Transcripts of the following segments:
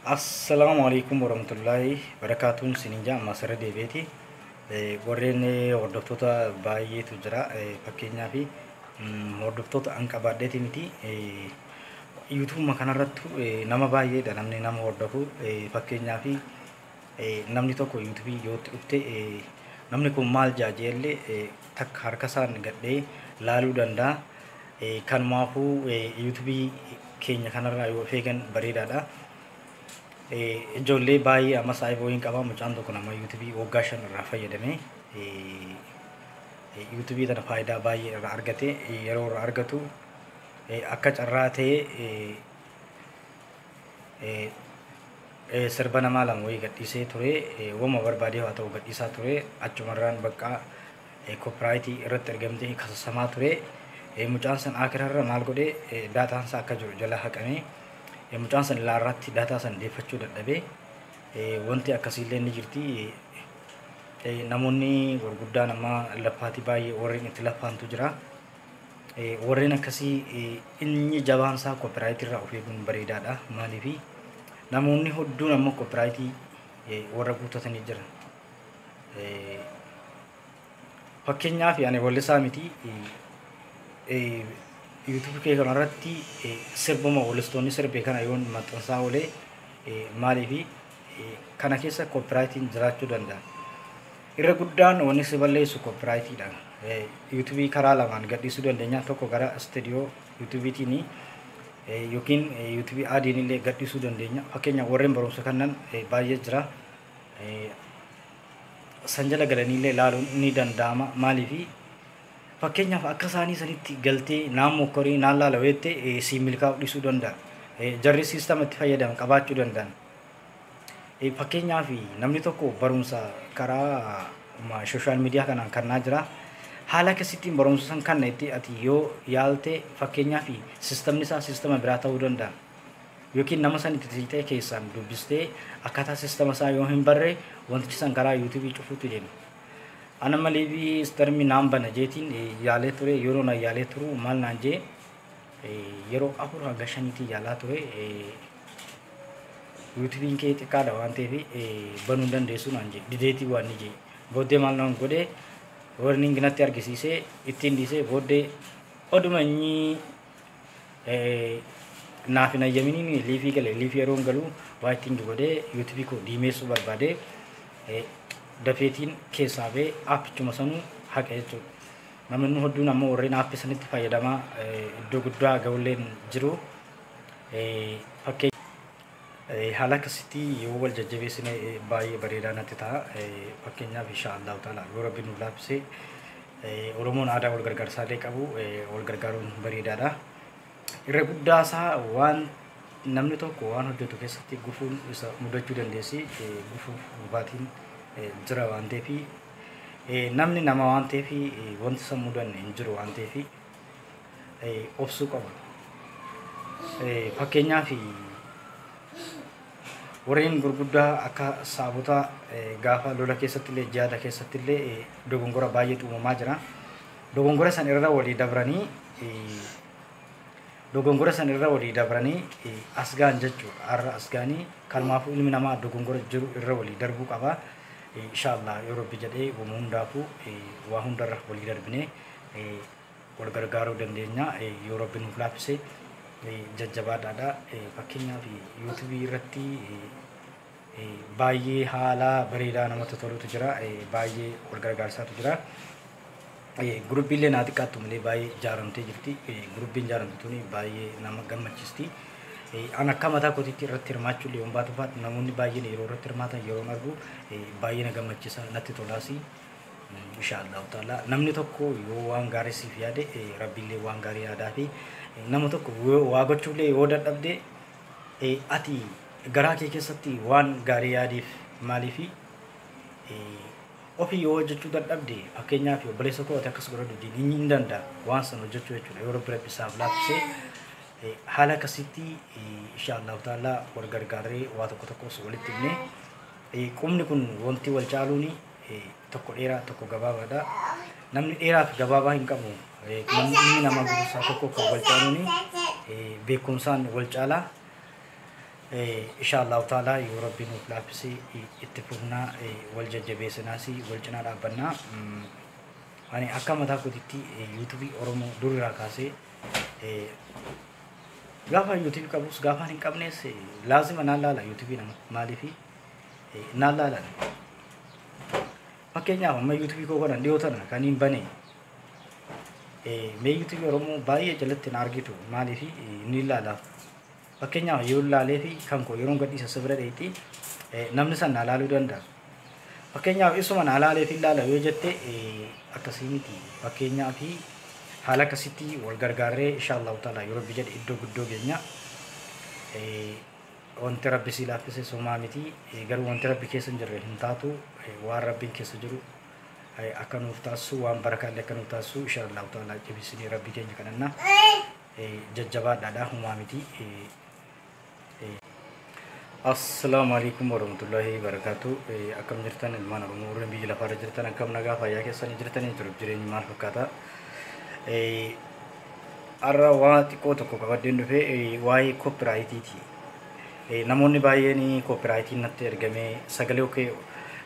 Assalaamu alaikum warahmatullaahi barakaatuun sinin jaa ammas irra deebi'eeti. Warreen hordoftoota baay'eetu jira. Fakkeenyaaf hordoftoota an qabaadheeti miti. Yuutuubuma kanarrattu nama baay'eedha namni nama hordofu. Fakkeenyaaf namni tokko yuutuubii yoo itti dhufte namni kun maal jaajeellee takka harka isaan gadhee laaluu danda'a. Kanumaafuu yuutuubii keenya kanarraa yoo of eegan bareedaadha. Ijoollee baay'ee amma saayiboo hin qaba. Mucaan tokko nama yuutuubii waggaa 5 irraa fayyadame yuutuubii tana faayidaa baay'ee irraa argate. Yeroo irraa argatu akka carraa ta'ee sirba namaa lama wayii gadhiisee ture. Wama barbaadee haa ta'u gadhiisaa ture. Achumarraan bakka koopiraayitii irratti argamtee kasasamaa ture. Mucaan san akirarra maal godhee daataan isaa akka jiru jala haqamee mucaan san ilaarratti daataa san deeffachuu dadhabee. Wanti akkasiillee ni jirti. Namoonni gurguddaan amma laffaatii baay'ee warreen itti laffaantu jira. Warreen akkasii inni jabaan isaa koopiraayitii irraa of eeguun bareedaadha. Maaliif namoonni hedduun ammoo koopiraayitii warra guuttatanii jiran. Fakkeenyaaf ani wallisaa miti. Yuutuubii kee kanarratti sirbuma wallistoonni sirbe kana yoon maxxansaa oolee maaliif kana keessa koopiraayitiin jiraachuu danda'a. Irra guddaan wanni si balleessu koopiraayitiidha. Yuutuubii karaa lamaan gadhiisuu dandeenya. Tokko gara istuudiyoo yuutuubiitiin yookiin yuutuubii adiin illee gadhiisuu dandeenya. Fakkeenyaaf warreen barumsa kannan baay'ee jira. San jala galanii illee ilaaluun ni danda'ama. Maaliif fakkeenyaaf akka isaanii sanitti galtee naan mokkorii naan laala weette si milkaa'uu dhiisuu danda'a. Jarri siistama itti fayyadaman qabaachuu danda'an. Fakkeenyaaf namni tokko barumsa karaa sooshaal miidiyaa kanaan kannaa jira. Haala akkasittiin barumsa san kanna itti ati yoo yaalte fakkeenyaaf siistamni isaa siistama biraa ta'uu danda'a. Yookiin nama san itti siitee keessaan dubbistee akkaataa siistama isaa yoo hin barre wantichi san karaa yuutuubii cufuutu deema. Ana malee istarmi naan bana jeetiin yaalee ture. Yeroo na yaalee turu maal naan jee yeroo 4 hanga 5tti yaalaa ture. Yuutuubiin kee xiqqaadha waan ta'eef banuu hin dandeessu naan jee dideetii waan ni jee. Booddee maal naan godhee warning natti argisiisee ittiin dhiisee booddee oduma inni naaf hin ayyaminiin liifii gale. Liifii yeroo hin galu waa ittiin godhee yuutuubii koo diimeessuu barbaadee dafeetiin keessaa ba'ee aappichuma sanuu haqa jechuudha. Namoonni hedduun ammoo warreen aappii sanitti fayyadamaa iddoo guddaa ga'ulleen jiru. Haala akkasitti yoo wal jajjabeessine baay'ee bareedaa natti ta'a. Fakkeenyaaf insha Allahu ta'ala yoo Rabbi nuuf laaffise Oromoon aadaa wal gargaarsaallee qabu wal gargaaruun bareedaadha. Irra guddaa isaa waan namni tokko waan hojjetu keessatti gufuun isa mudachuu dandeessi. Gufuuf gufaatiin jira waan ta'eef namni nama waan ta'eef wanti isa mudanne hin jiru waan ta'eef obsuu qaba. Fakkeenyaaf warreen gurguddaa akka saabota gaafa lola keessatti illee jihaada keessatti illee dogongora baay'eetu uumamaa jira. Dogongora san irra walii dabranii dogongora san irra walii dabranii as ga'an jechuudha. Har'a as ga'anii kanumaafuu ilmi namaa dogongora jiru irra walii darbuu qaba. Inshallah yoo Rabbi jedhee wama hundaafuu waa hundarra walii darbinee wal gargaaruu dandeenya. Yoo Rabbi nuuf laaffise jajjabaadhaadha. Fakkeenyaaf yuutuubii irratti baay'ee haala bareedaa namatti tolutu jira. Baay'ee wal gargaarsaatu jira. Gurubbiillee naa xiqqaattu malee baay'ee ijaaramtee jirti. Gurubbiin ijaaramte tuni baay'ee nama gammachiisti. An akka mataa kootiitti irratti hirmaachuu illee yoon baatu baadhu namoonni baay'een yeroo irratti hirmaatan yeroon argu baay'ee na gammachiisa natti tolaas. Insha Allahu ta'ala namni tokko yoo waan gaarii siif yaade Rabbiillee waan gaarii yaadaa fi nama tokko waa gochuullee yoo dadhabde ati garaa kee keessatti waan gaarii yaadiif. Maaliif ofii yoo hojjechuu dadhabde fakkeenyaaf obboleessa koo ati akkas godhadhu inni hin danda'a waan san hojjechuu jechuudha. Yoo Rabbi Rabbi isaaf laaffisee haala akkasitti insha Allahu ta'ala wal gargaarree waa tokko tokkos walitti himnee qubni kun wanti wal caaluun tokko dheeraa tokko gabaabaadha. Namni dheeraa fi gabaabaa hin qabu. Namni nama guutuusaa tokko kan wal caaluun beekumsaan wal caalaa. Insha Allahu ta'ala yoo Rabbi nuuf laaffise itti fufnaa, wal jajjabeessinaas, wal cinaa dhaabbannaa. Ani akka mataa kootitti yuutuubii Oromoo durirraa kaasee gaafa yuutuubii qabus gaafa hin qabnes laazima naan laala yuutuubii nama. Maaliifi naan laalan? Fakkeenyaaf amma yuutuubii koo kanan dhiyoo tana kan hin bane, mee yuutuubii Oromoo baay'ee jalatti na argitu. Maaliifi ni ilaalaaf? Fakkeenyaaf yoo laalee fi kan koo yeroon gadhiisa sibira dheetti namni san na laaluu danda'a. Fakkeenyaaf isuma na laalee fi ilaala yoo jette akkasii miti. Fakkeenyaaf haala akkasitti wal gargaarree insha Allahu ta'ala yoo Rabbi jedhe iddoo guddoo geenya. Wanti Rabbi si laaffise somaa miti, garuu wanti Rabbi keessa hin jirre hin taatu. Waan Rabbiin keessa jiru akka nuuf taasisu, waan barakaallee akka nuuf taasisu insha Allahu ta'ala jabeessinee Rabbi keenya kadhanna. Jajjabaadhaadha, humaa miti. Assalaamu alaikum warahmatullahi wabarakatuh. Akkam jirtan ilmaan Oromoo warreen biyya lafaarra jirtan? Akkam nagaa fayyaa keessanii jirtanii? Jiruuf jireenyi maal fakkaata? Har'a waa xiqqoo tokko qabadheen dhufe, waa'ee copyrightiiti. Namoonni baay'een copyrightiin natti ergamee,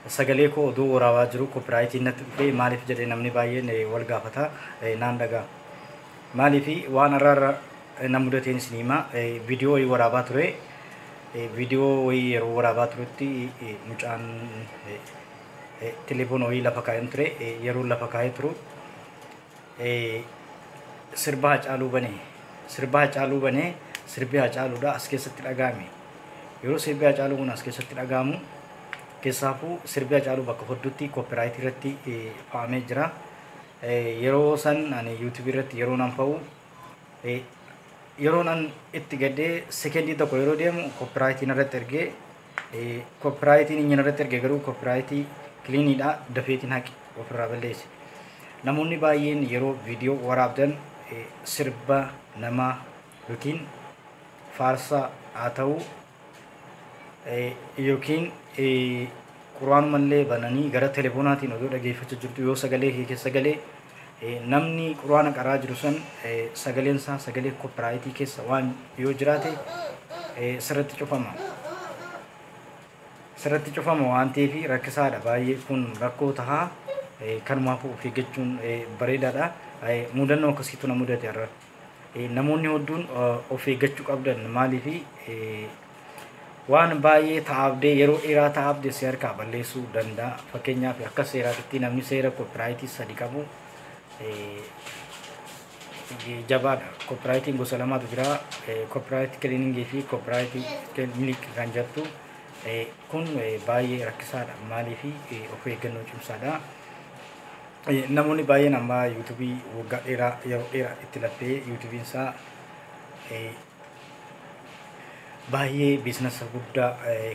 sagalee koo oduu waraabaa jiru copyrightiin natti dhufee maaliif jedhee namni baay'een wal gaafata naan dhagaa. Maaliif waan har'a na mudateen isin hima. Viidiyoo wayii waraabaa ture. Viidiyoo wayii yeroo waraabaa turetti mucaan telefoona wayii lafa kaa'een ture. Yeroo lafa kaa'ee turu sirba Hacaaluu banee, sirba Hacaaluu banee, sirbi Hacaaluudha as keessatti dhaga'ame. Yeroo sirbi Hacaaluu kun as keessatti dhaga'amu, keessaafuu sirbi Hacaaluu bakka hodduutti copyrightii irratti fa'amee jira. Yeroo san ani yuutuubii irratti yeroo nan fa'u, yeroo nan itti gaddee sekendii tokko yeroo deemu copyrightiin irratti ergee, copyrightiin inni irratti erge garuu copyrightii cleaniidha, dafeetiin haqi ofirraa balleesse. Namoonni baay'een yeroo viidiyoo waraabdan sirba namaa yookiin faarsaa haa ta'u yookiin quraanumallee bananii gara telefoonaatiin oduu dhageeffachaa jirtu, yoo sagalee kee keessa galee namni quraana qaraa jiru san sagaleen isaa sagalee copyrightii keessa waan yoo jiraate sirratti cufama. Sirratti cufama waan ta'eef rakkisaadha baay'ee, kun rakkoo tahaa. Kanumaaf of eeggachuun bareedaadha. Mudannoo akkasiitu na mudate har'a. Namoonni hedduun of eeggachuu qabdan. Maaliifi waan baay'ee ta'aabdee yeroo dheeraa ta'aabdee si harkaa balleessuu danda'a. Fakkeenyaaf akka seeraatti namni seera copyrightii sadi qabu jabaadha. Copyrightiin gosa lamaatu jira. Copyright cleaningii fi copyright milk kan jettu kun baay'ee rakkisaadha. Maaliifi of eeggannoo cimsaadha. Namoonni baay'een amma yuutuubii waggaa dheeraa yeroo dheeraa itti laffee yuutuubiin isaa baay'ee businessa guddaa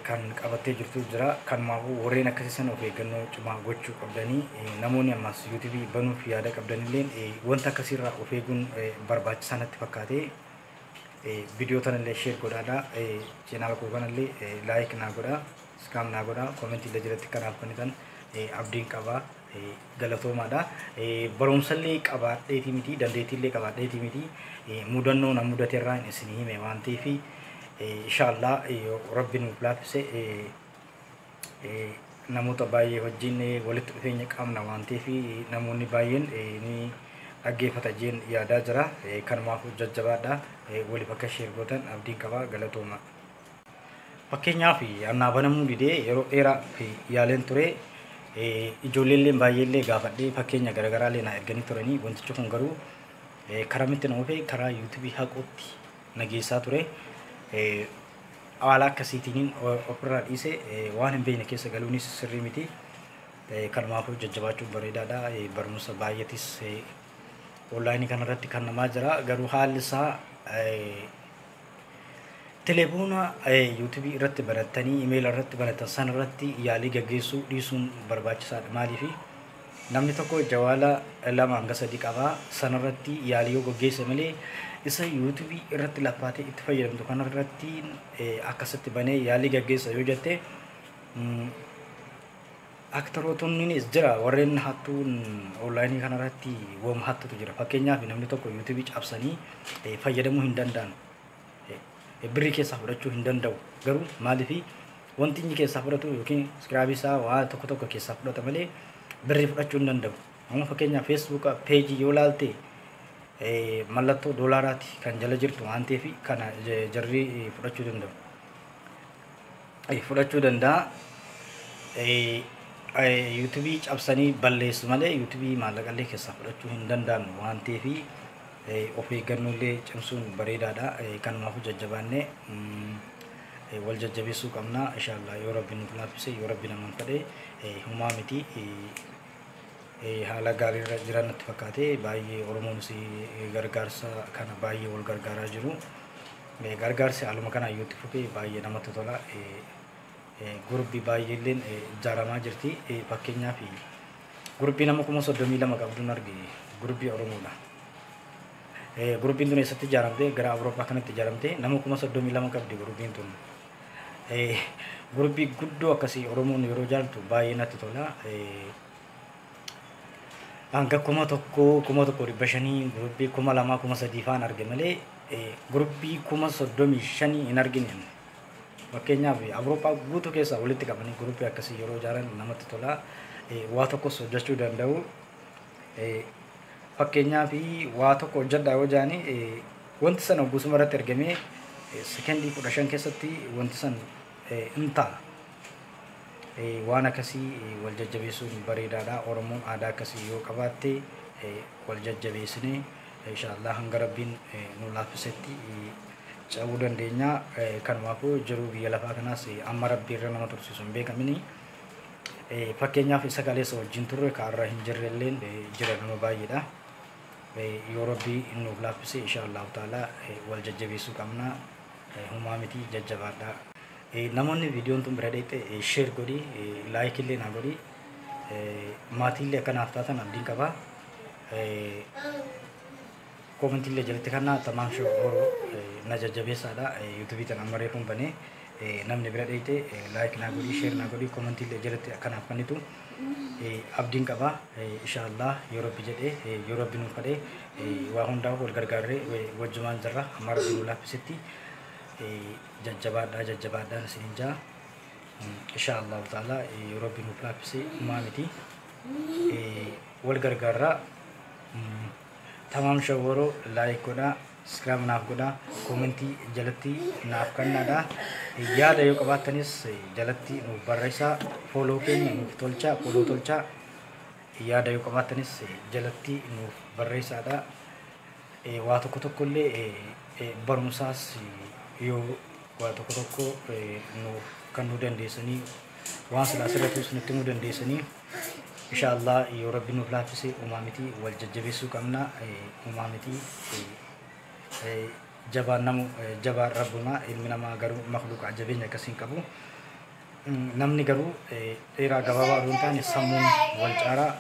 kan qabattee jirtu jira. Kanumaafuu warreen akkasii sana of eeggannoo cimaa gochuu qabdanii, namoonni ammas yuutuubii banuuf yaada qabdanillee wanta akkasiirraa of eeguun barbaachisaa natti fakkaate. Viidiyoo tanallee share godhaadha. Channel koo kanallee like naa godhaa, subscribe naa godhaa, commentii illee jalatti kanaaf kennitan abdiin qabaa. Galatoomaadha. Barumsallee qabaadheetii miti, dandeettiillee qabaadheetii miti, mudannoo na mudateerraa isin hime waan ta'eef, inshallah Rabbi nuuf laaffise namoota baay'ee wajjin walitti dhufeenya qabna waan ta'eef namoonni baay'een ni dhaggeeffata jeen yaadaa jira. Kanumaaf jajjabaadha. Waliif akka share gootan abdiin qaba, galatooma. Fakkeenyaaf annaa banamuu didee yeroo dheeraa yaaleen ture. Ijoolleellee baay'eellee gaafadhee fakkeenya garaagaraallee na erganii turanii, wantichi kun garuu karamitti na oofee karaa yuutuubii haquutti na geessaa ture. Haala akkasiitiin ofirraa dhiise, waan hin beekne keessa galuunis sirrii miti. Kanumaafuu jajjabaachuun bareedaadha. Barumsa baay'eetis onlineii kanarratti kan namaa jira. Garuu haalli isaa telefoona yuutuubii irratti banattanii imeela irratti banatan san irratti yaalii gaggeessuu dhiisuun barbaachisaadha. Maaliif namni tokko jawaala lama hanga sadii qabaa, sanarratti yaalii yoo gaggeesse malee isa yuutuubii irratti laffaatee itti fayyadamtu kanarratti akkasitti banee yaalii gaggeessa yoo jette, aktarootonnis jira, warreen hattuun onlineii kanarratti wooma hattutu jira. Fakkeenyaaf namni tokko yuutuubii cabsanii fayyadamuu hin danda'an. Birrii keessaa fudhachuu hin danda'u. Garuu maaliif wanti inni keessaa fudhatu yookiin subscribe isaa waa tokko tokko keessaa fudhata malee birrii fudhachuu hin danda'u. Amma fakkeenyaaf Facebook page yoo laalte mallattoo doolaaraati kan jala jirtu waan ta'eef kana jarri fudhachuu danda'u. Fudhachuu danda'a. YouTube cabsanii balleessu malee YouTube maallaqallee keessaa fudhachuu hin danda'an waan ta'eef of eeggannollee cimsuun bareedaadha. Kanumaafuu jajjabaannee wal jajjabeessuu qabna. Inshaallah yoo Rabbi nuuf laaffise, yoo Rabbi namaan fedhe, humaa miti, haala gaariirra jiran natti fakkaate. Baay'ee Oromoonis gargaarsa kana baay'ee wal gargaaraa jiru. Gargaarsi haaluma kanaan yoo itti fufe baay'ee namatti tola. Gurbi baay'eelleen ijaaramaa jirti. Fakkeenyaaf gurbii nama 32,000 qabduun arge, gurbii Oromoodha. Gurbiin tun eessatti ijaaramte? Gara Awurooppaa kanatti ijaaramte. Nama 32,000 qabdi gurbiin tun. Gurbii guddoo akkasii Oromoon yeroo jaaltu baay'ee natti tola. Hanga 1000, 1500, gurbii 2000, 3000 faan arge malee gurbii 35,000 hin argine. Fakkeenyaaf Awurooppaa guutuu keessaa walitti qabanii gurbii akkasii yeroo ijaaran namatti tola. Waa tokkos hojjechuu danda'u. Fakkeenyaaf waa tokko hojjedhaa yoo jedhani wanti sana gusuma irratti ergamee sekendii 15 keessatti wanti san hin ta'a. Waan akkasii wal jajjabeessuun bareedaadha. Oromoon aadaa akkasii yoo qabaatte wal jajjabeessinee inshaallah hanga Rabbiin nu laaffisetti ce'uu dandeenya. Kanumaafuu jiruu biyya lafaa kanaas amma Rabbi irra nama tursiisu hin beekamini. Fakkeenyaaf isa kaleessa wajjin turre kaarra hin jirrelleen jira nama baay'eedha. Yoo Rabbi nuuf laaffise inshaallahu ta'ala wal jajjabeessuu qabna. Humaa miti, jajjabaadha. Namoonni viidiyoon tun bira dheeyxe share godhi, like illee naa godhi, maatiillee akkanaaf taatan abdiin qaba. Comment illee jalatti kana Tamaam Show Oro na jajjabeessaadha. YouTube tan amma reefuun banee namni bira dheeyte like naa godhi, share naa godhi, comment illee jalatti akkanaaf kennitu abdiin qaba. Inshaallah yoo Rabbi jedhee, yoo Rabbi nuuf fedhe, waa hundaaf wal gargaarree wajjumaan jirra amma Rabbi nu laaffisetti. Jajjabaadhaa, jajjabaadhaan isiniin jaa. Inshaallahu ta'ala yoo Rabbi nuuf laaffise humaa miti, wal gargaarraa. Tamaam Shawwaroo like godhaa, subscribe naaf godhaa, comment jalatti naaf kennaadha. Yaada yoo qabaattanis jalatti nuuf barreessaa, follow keenya nuuf tolchaa, follow tolchaa. Yaada yoo qabaattanis jalatti nuuf barreessaadha. Waa tokko tokkollee barumsaas yoo waa tokko tokko nuuf kennuu dandeessanii, waan silaa asirratti nutti himuu dandeessanii, inshaallah yoo Rabbi nuuf laaffise uumaa miti, wal jajjabeessuu qabna. Uumaa miti, jabaan namu jabaan Rabbuma. Ilmi namaa garuu makluuqa jabeenya akkasii hin qabu. Namni garuu dheeraa gabaabaa odoo hin taane sammuun wal caalaa,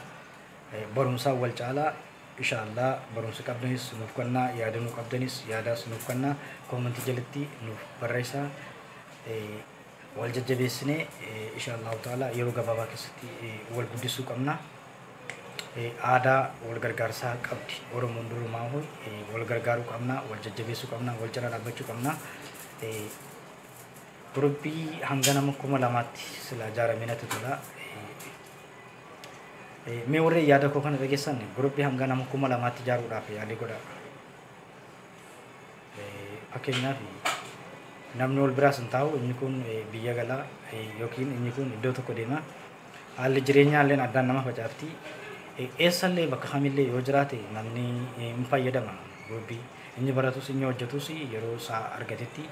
barumsaan wal caalaa. Inshaallah barumsa qabdanis nuuf kennaa, yaada nuu qabdanis yaadaas nuuf kennaa, comment jalatti nuuf barreessaa. Wal jajjabeessinee inshaallahu ta'ala yeroo gabaabaa keessatti wal guddisuu qabna. Aadaa wal gargaarsaa qabdi Oromoon durumaa, wal gargaaruu qabna, wal jajjabeessuu qabna, wal cina dhaabbachuu qabna. Gurubbii hanga nama 2000tti sila ijaaramee natti tola. Mee warri yaada koo kana dhageessan gurubbii hanga nama 2000tti ijaaruudhaaf yaalii godha. Fakkeenyaaf namni wal biraas hin taa'u, inni kun biyya galaa yookiin inni kun iddoo tokko deema. Haalli jireenyaa illee addaan nama facaafti. Eessallee bakka kamillee yoo jiraate namni hin fayyadama gurubbii. Inni baratus inni hojjetus yeroo isaa argatetti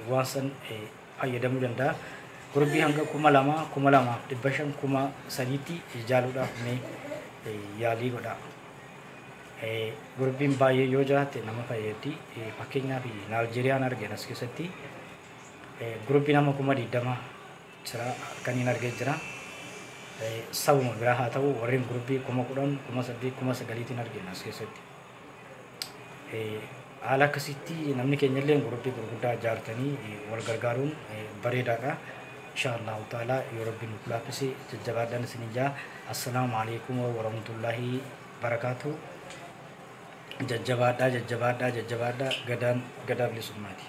waan san fayyadamuu danda'a. Gurubbii hanga 2000, 2500, 3000tti ijaaruudhaaf mee yaalii godha. Gurubbiin baay'ee yoo jiraate nama fayyaddi. Fakkeenyaaf Naaljeeriyaan argeen as keessatti gurubbii nama 20,000 jira kan hin argee jira. Sabuma biraa haa ta'u warreen gurubbii 10,000, 8,000, 9,000tiin argina as keessatti. Haala akkasitti namni keenya illee gurubbii gurguddaa ijaartanii wal gargaaruun bareedaadha. Inshaallahu ta'ala yoo Rabbi nuuf laaffise jajjabaadhaan isin jaa. Assalaamu alaikum warahmatullaahi barakaatu. Jajjabaadhaa, jajjabaadhaa, jajjabaadhaa. Gadaan gadaa bilisummaati.